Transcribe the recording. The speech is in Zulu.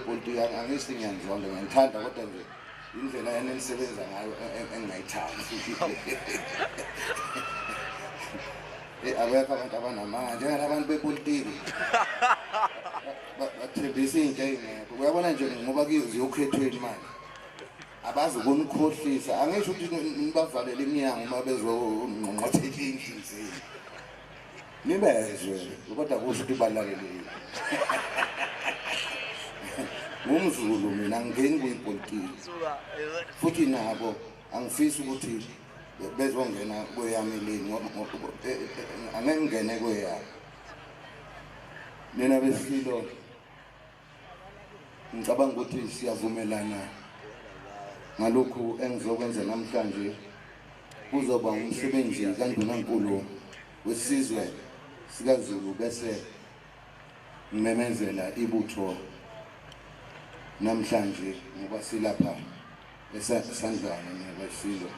bepolitiki angisi ngiyanizonda, ngiyanithanda, kodwa nje indlela enenisebenza ngayo engingayithandi. Abekho abantu abanamanga njengalabantu bepolitiki, bathembisa into ey'ngekho. Uyabona nje, ngoba ziyokhethweni manje, abazi ukunikhohlisa. Angisho ukuthi nibavalele iminyango uma bezongqongqothela indlu zenu, nibezwe, kodwa kusho ukuthi balalelile. NgumZulu mina, angingeni kuyipolitiki, futhi nabo angifisi ukuthi bezongena kweyami leni, angeke ngingene kweyami. Nina beSilo, ngicabanga ukuthi siyavumelana ngalokhu engizokwenza namhlanje. Kuzoba umsebenzi kaNdunankulu wesizwe sikaZulu, bese ngimemezela ibutho namhlanje ngoba silapha eSandlwana nebeSilo.